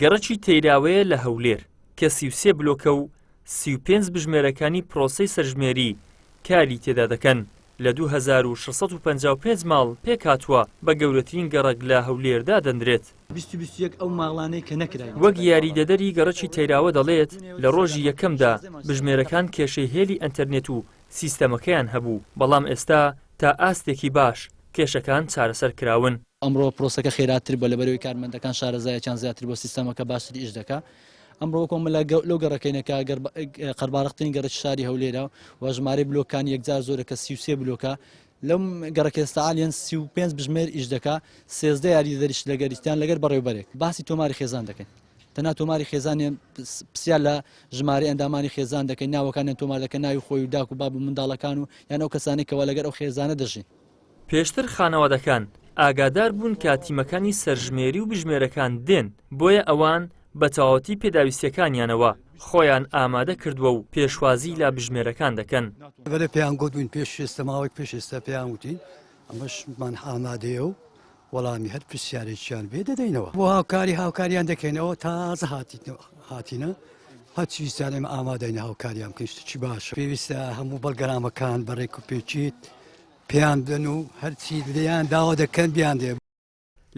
گەڕەکی تەیراوەیە لە هەولێر کە 33 بلۆکە و 35 بژمێرەکانی پرۆسەی سەرژمێری کاری تێدا دەکەن لە 2655 ماڵ پێکهاتووە بە گەورەترین گەڕەک لە هەولێر دادەنرێت. وەک یاریدەدەری گەڕەکی تەیراوە دەڵێت، لە ڕۆژی یەکەمدا بژمێرەکان کێشەی هێلی ئەنتەرنێت و سیستەمەکەیان هەبوو، بەڵام ئێستا تا ئاستێکی باش کێشەکان چارەسەر کراون. ئەمڕۆ پرۆسەکە خێراتر بووە لەبەرئەوەی کارمەندەکان شارەزایەکیان زیاتر بووە سیستەمەکە باشتر ئیش دەکا. ئەمڕۆ وەکو ئەمە لەو گەڕەکەینە کە قەرباڵغترین گەڕەکی شاری هەولێرە و ژمارەی بلۆکانی یەکجار زۆرە کە 33 بلۆکە لەم گەڕەکە ئێستا عالیەن 35 بژمێر ئیش دەکا 13 یاریدەدەریش لەگەریشتیان لەگەر بەڕێوبەرێک باسی تۆماری خێزان دەکەین تەنها تۆماری خێزانیان پرسیار لە ژمارەی ئەندامانی خێزان دەکەین ناوەکانیان تۆمار دەکەن ناوی خۆی و داک و باب و منداڵەکان و یان ئەو کەسانەی کەوا لەگەر ئەو خێزانە دەژین. پێشتر خانەوادەکان ئاگادار بوون کە تیمەکانی سەرژمێری و بژمێرەکان دێن، بۆیە ئەوان بە تەواوەتی پێداویستیەکانیانەوە خۆیان ئامادە کردووە و پێشوازی لە بژمێرەکان دەکەن. بەرێ پێیان گوتبووین پێش ئێستا ماوەیەک پێش ئێستا پێیان وتین ئەمەشمان ئامادەیە و وەڵامی هەر پرسیارێکیان بێ دەدەینەوە بۆ هاوکاری هاوکاریان دەکەینەوە تازە هاتینە هەرچی ویستیان ئێمە ئامادەین هاوکاریان بکەین شتێکی باشە پێویستە هەموو بەڵگەنامەکان بە ڕێک و پێکیت پێیان بدەن و هەرچی لێیان داوا دەکەن بیان دێ.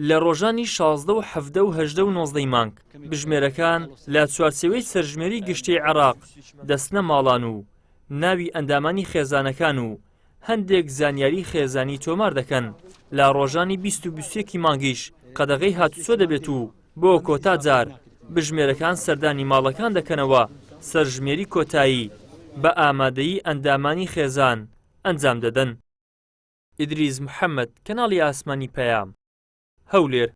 لە ڕۆژانی 16 و 17 و 18 و 19 مانگ بژمێرەکان لە چوارچێوەی سەرژمێری گشتی عێراق دەچنە ماڵان و ناوی ئەندامانی خێزانەکان و هەندێک زانیاری خێزانی تۆمار دەکەن، لە ڕۆژانی 20 و 21 ی مانگیش قەدەغەی هاتوچۆ دەبێت و بۆ کۆتا جار بژمێرەکان سەردانی ماڵەکان دەکەنەوە، سەرژمێری کۆتایی بە ئامادەیی ئەندامانی خێزان ئەنجام دەدەن. ئیدریس محەمەد، کەناڵی ئاسمانی پەیام، هەولێر.